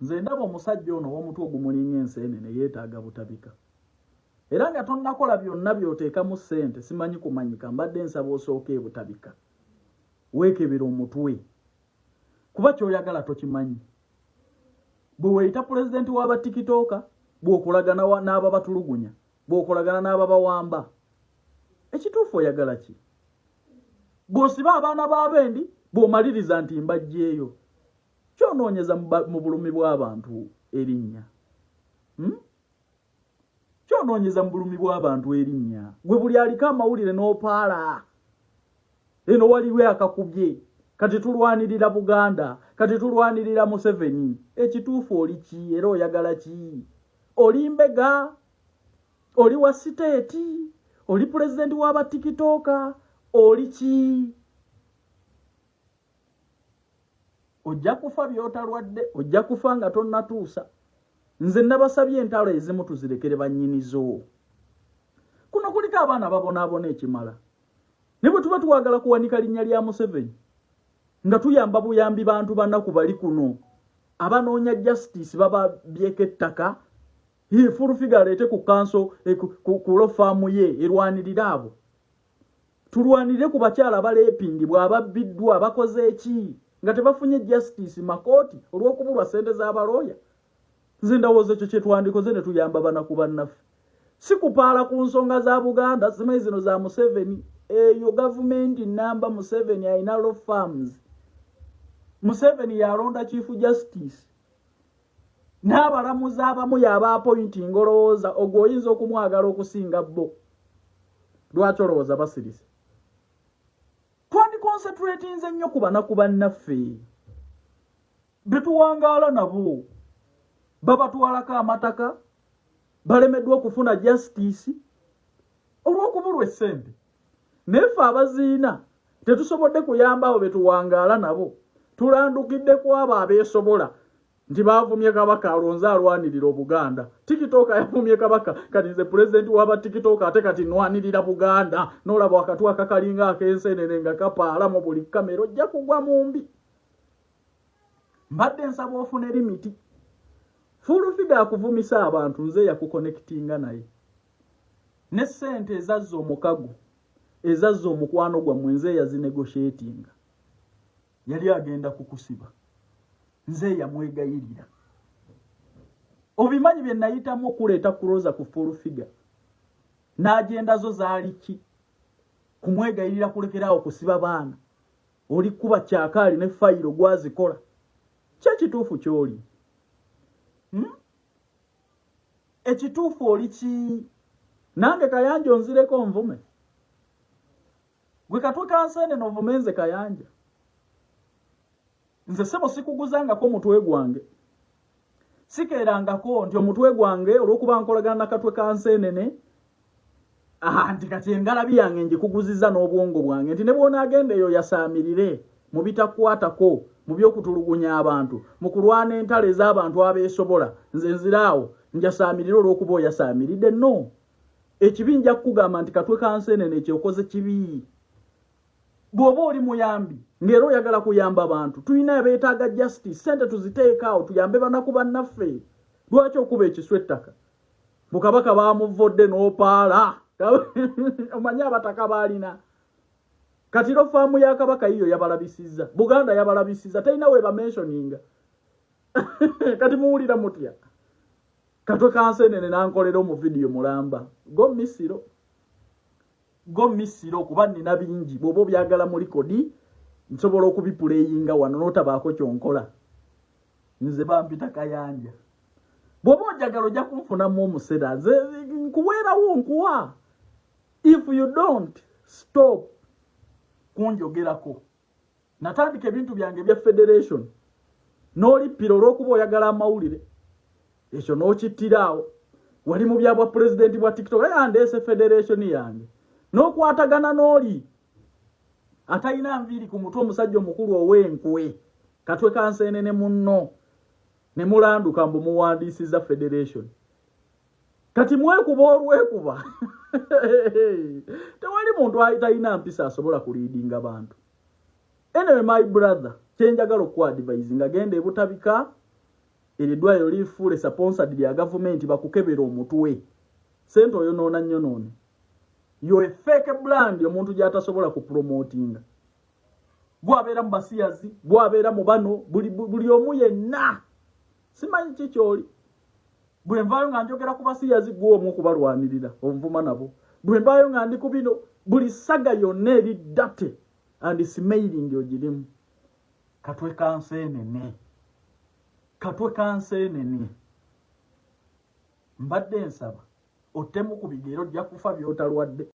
Nze ndaba omusajja ono ow'omutwe ogumulinga enseenene yeetaaga butabika. Era nga tonnakola byonna by'oteekamu ssente simanyi kumanyika mbadde nsaba osooke ebutabika weekebere omutwe kuba ky'oyagala tokimanyi. Bwe weeyita pulezidenti w'abatikitooka bw'okolagana n'ababatulugunya bw'okolagana n'ababawamba ekituufu oyagala ki? Bw'osiba abaana b'abendi bw'omaliriza nti mbaggyeeyo Kyonoonyeza mu bulumi bw'abantu erinnya. Kyonoonyeza mu bulumi bw'abantu erinnya. Gwe buli aliko amawulire n'opaala. Eno waliwo akakubye. Kati tulwanirira Buganda. Kati tulwanirira Museveni. Ekituufu oli ki era oyagala ki? Oli mbega? Oli wa siteeti? Oli pulezidenti w'abatikitooka? Oli ki? Ojja kufa by'otalwadde, ojja kufa nga tonnatuusa. Nze nabasabye entalo ezimu tuzirekere bannyinizo. Kuno kuliko abaana ababonaabona ekimala. Ne bwe tuba twagala kuwanika linnya lya Museveni nga tuyamba buyambi bantu banaku bali kuno abanoonya justice bababyeko ettaka full figure aleete ku kanso eh, ku law firm ye erwanirire abo. Tulwanirire ku bakyala abaleepingibwa, ababbiddwa, bakoze ki nga tebafunye justice makooti olw'okubulwa ssente z'abalooya. Nze ndowooza ekyo kye twandikoze ne tuyamba banaku bannaffe. Si kupaala ku nsonga za Buganda, simanyi zino za Museveni. Eyo gavumenti nnamba Museveni alina law firms. Museveni yalonda Chief Justice. N'abalamuzi abamu y'aba apointinga olowooza ogwo oyinza okumwagala okusinga bo. Lwaki olowooza basirise? Twandikonsentratinze nnyo ku banaku bannaffe be tuwangaala nabo. Babatwalako amataka, balemeddwa okufuna justice olw'okubulwa essente. Naye ffe abaziina tetusobodde kuyamba abo be tuwangaala nabo. Tulandukidde ku abo abeesobola nti baavumye Kabaka alonze alwanirira Obuganda. Tiktok yavumye Kabaka, kati nze pulezidenti w'aba TikTok ate kati nwanirira Buganda. N'olaba akatwe akakalinga ak'ensenene nga kapaala mu buli kamera, ojja kugwa mu mbi. Mbadde nsaba ofune limiti. Full figure akuvumisa abantu nze yakukonekitinga naye. Ne ssente ezazza omukago, ezazza omukwano gwammwe nze yazinegotiatinga. Yali agenda kukusiba. Nze yamwegayirira. Obimanyi bye nayitamu okuleeta kuloza ku full figure. N'agenda zo zaali ki? Kumwegayirira kulekeraawo kusiba baana. Oli kuba kyakaali ne fayiro gwazikola. Ki ekituufu ky'oli? Ekituufu oli ki? Nange Kayanja onzireko nvume. Gwe katwe ka nseenene ovume nze Kayanja. Nze ssebo sikuguzangako mutwe gwange. Sikeerangako nti omutwe gwange olw'okuba nkolagana na katwe ka nseenene, aha, nti kati engalabi yange ngikuguziza n'obwongo bwange nti ne bw'onaagenda eyo yasaamirire mu bitakwatako, mu by'okutulugunya abantu, mu kulwana entalo ez'abantu abeesobola, nze nziraawo njasaamirire olw'okuba oyasaamiridde. No. Ekibi nja kukugamba nti katwe ka nseenene ekyo okoze kibi. Bw'oba oli muyambi ng'era oyagala kuyamba bantu, tulina abeetaaga justice, ssente tuziteeke awo tuyambe banaku bannaffe. Lwaki okuba ekiswa ettaka? Mbu Kabaka baamuvodde n'opaala. Omanyi abataka baalina. Kati ro faamu ya Kabaka yiyo yabalabisizza. Buganda yabalabisizza. Terina we bamentioninga. Kati muwulira mutya? Katwe ka nseenene n'ankolera omu vidiyo mulamba. Go misiro. Go misiro kuba nina bingi. Bw'oba obyagala mu likodi, nsobola okubipuleyinga wano n'otabaako ky'onkola. Nze bampita Kayanja. Bw'oba onjagala ojja kunfunamu omusera. Nze nkuweerawo nkuwa. If you don't stop kunjogerako. Natandika ebintu byange ebya federation. N'olippira olw'okuba oyagala amawulire. Ekyo n'okittira awo. Wali mu bya bwa pulezidenti bwa TikTok. Naye andeese federation yange. N'okwatagana n'oli atalina nviiri ku mutwe omusajja omukulu ow'enkwe. Katwe ka nseenene munno. Ne mulanduka mbu muwandiisizza federation. Kati mwekuba olwekuba. Tewali muntu atalina mpisa asobola kuliidinga bantu. Anyway, my brother, kye njagala okuadvise nga genda ebutabika. Eryo eddwaliro lifuule sponsored lya gavumenti, bakukebera omutwe. Sente oyonoona nnyo noone. Yo fake brand omuntu gy'atasobola kupromotinga. Gwabeera mu basiyazi, gwabeera mu bano, buli omu yenna simanyi ki kyoli. Bwe nvaayo nga njogera ku basiyazi, gwe omu okubalwanirira onvuma nabo. Bwe nvaayo nga ndi ku bino, buli saga yonna eri dirty and smelling ogirimu. Katwe kanseenene, katwe kanseenene. Mbadde nsaba ottemu ku bigere, ojja kufa by'otalwadde.